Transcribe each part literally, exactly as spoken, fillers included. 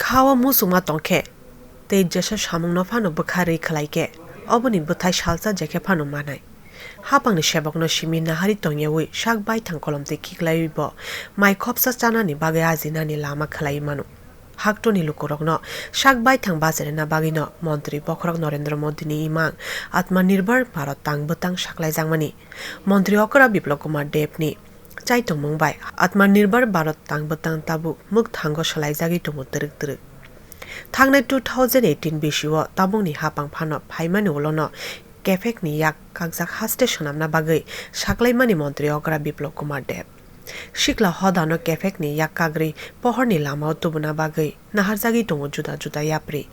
Ha-o muchungma tongkhe tei jesa samungno phano bwkha rwi khwlaikhe oboni bwthai salsa jekhe phano manai. Hapangni sebokno simi nahari tongyawi sak baithang kolomtwi khiklaiwi bo mai khopsa chanani bagwi ajinani lama khwlaiwi mano. Haktoni lukurokno sak baithang bacharina bagwino Montri bokhorok Narendra Modini imang Atmanirbhar Bharat tang bwtang saklaijakmani Montri okra Biplab Kumar Debni chaitongmung bai Atmanirbhar Bharat tang bwtang tabuk mwkthango swlaijagwi tongo twrwk twrwk. Thangnai two thousand eighteen bisio tabukni hapang phano phaimani ulono kephekni yak kakjak haste swnamna bagwi saklaimani Montri okra Biplab Kumar Deb. Sikla hodano kephekni yak kagrwi pohorni lamao tubuna bagwi naharjagwi tongo juda juda yapri.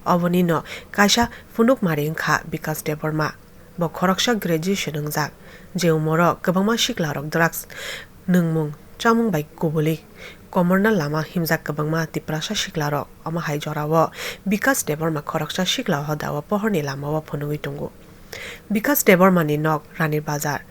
Obonino kaisa phunukmari wngkha Bikas Debbarma. Bo khoroksa graduation wngjak, je umoro kwbangma siklarok drugs nwngmung chamung bai kubuli komorna lama himjak kwbangma Tiprasa siklarok. Omo hai jorao Bikas Debbarma khoroksa sikla hodao pohorni lamao phunugwi tongo. Bikas Debbarmani nok Rani Bazar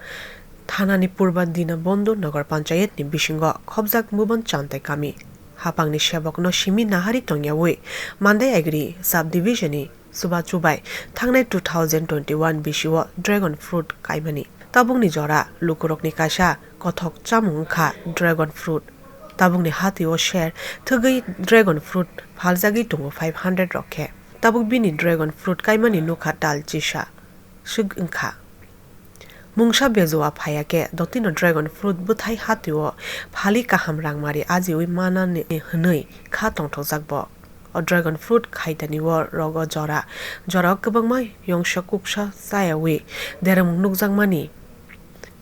thanani purba Dinabondhu Nagar Panchayatni bisingo khobjak Mubon Chantai kami. Hapangni sebokno simi nahari tongyawi Mandai Agri Subdivision-ni chubachu bai thangnai two thousand twenty-one bisio dragon fruit kaimani. Tabukni jora lukurokni kaisa kothok chamung wngkha dragon fruit. Tabukni hatio ser thwgwi dragon fruit phaljagwi tongo five hundred rok khe. Tabuk bini dragon fruit kaimani nukha tal chisa swk wngkha. Mungsa bejua phaiya khe dotino dragon fruit bwthai hatio phali kaham rangmari ajiwi manani hwnwi kha tongthokjak bo. O dragon fruit khaitani o rogo jora, jorao kwbangma yongsa kuksa chayawi deremung nukjakmani.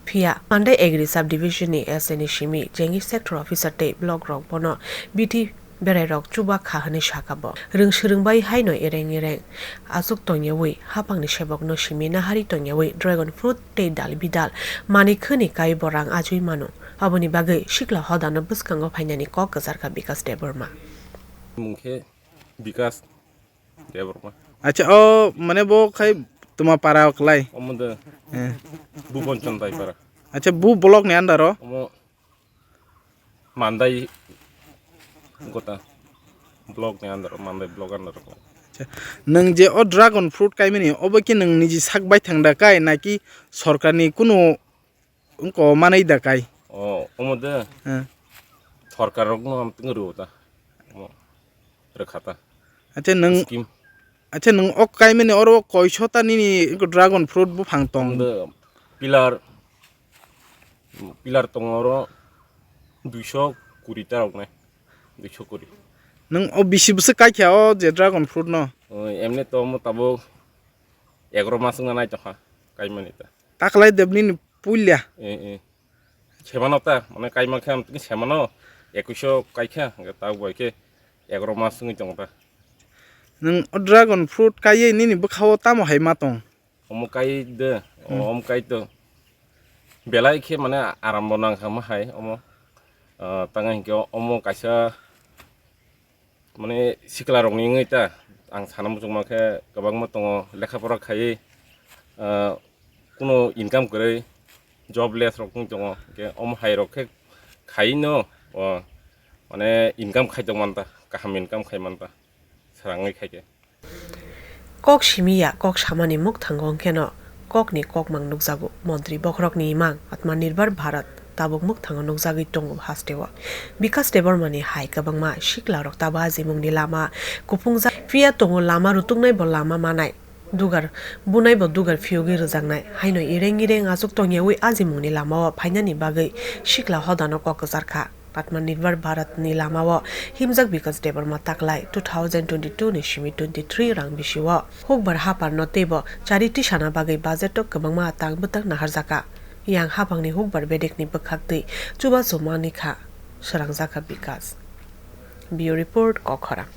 Phiya Mandai Agri Subdivision ni S A ni simi jengwi sector officer tei block rok bono bithi berairok chuba kha hwnwi saka bo. Rwng swrwng bai haino ereng ereng achuk tongyawi hapangni sebokno simi nahari tongyawi dragon fruit tei dal bidal manwi khwni kai bo rang ajui mano. Aboni bagwi sikla hodano bwskango phainani kok kwcharkha Bikas Debbarma. Mung khe Bikas Debbarma. Acha, o mane bo khai tuma para o klai? Omo de Eh. Bubon Chantai para. Acha, bu block ni under o? Omo Mandai gota block ni under o, Mandai block under o. Acha, nwng je o dragon fruit kaimani, obo khe nwng niji sak bai thang da kai, naki sorkar ni kunu wngko manai da kai? O, omo de Eh. Sorkar rok no am tong rw ta. Omo rwkha ta. Acha, nwng Scheme. Acha, nwng ok kaimani oro koiso ta nini dragon fruit buphang tong? Omo de pillar, pillar tongo oro duiso kuri ta rok nai. Duiso kuri. Nwng o bisi bwswk kaikha o je dragon fruit no? O, emni to omo tabuk egaro mas wngna nai tongkha kaimani ta. Taklai debni ni puilya. Eh, eh. Semano ta, mane kaima khe ang tini semano, ekuiso kaikha, hingke ta bai khe egaro mas wngwi tongo ta. Nwng o dragon fruit kaiye nini bwkhao tamo hai ma tong? Omo kai de, Hmm. Omo kai to. Belai khe mane arambo nangkha ma hai omo. Ah, tanga hingke omo kaisa mane sikla rokni wngwi ta ang sana muchungma khe kwbangma tongo lekha pora khaiwi, ah, kuno income kwrwi jobless rok wng tongo, hingke omo hai rok khe khaiwi no, o, mane income khai tong manta, kaham income khai manta, swrangwi khai khe. Kok simi ya, kok samani mukthango wngkheno kokni kokmang nukjago. Montri bokhorokni imang Atmanirbhar Bharat tabuk mukthango nukjagwi tongo hasteo. Bikas Debbarmani hai kwbangma siklarok tabo ajimungni lama kuphungjak. Phiya tongo lama rutuknai bo lama manai. Dugar bunai bo dugar phiyogwi rwjaknai. Haino ireng ireng achuk tongyawi ajimungni lamao phainani bagwi sikla hodano kok kwcharkha. Atmanirbhar Bharat ni lamao himjak Bikas Debbarma taklai two thousand twenty-two ni simi twenty-three rang bisio hukbar haparno teibo charity sana bagwi budget o kwbangma tang bwtang naharjaka. Yang hapangni hukbar bedekni bwkhaktwi chubachu manikha, swrangjakha Bikas. Bureau Report, Kokhorang.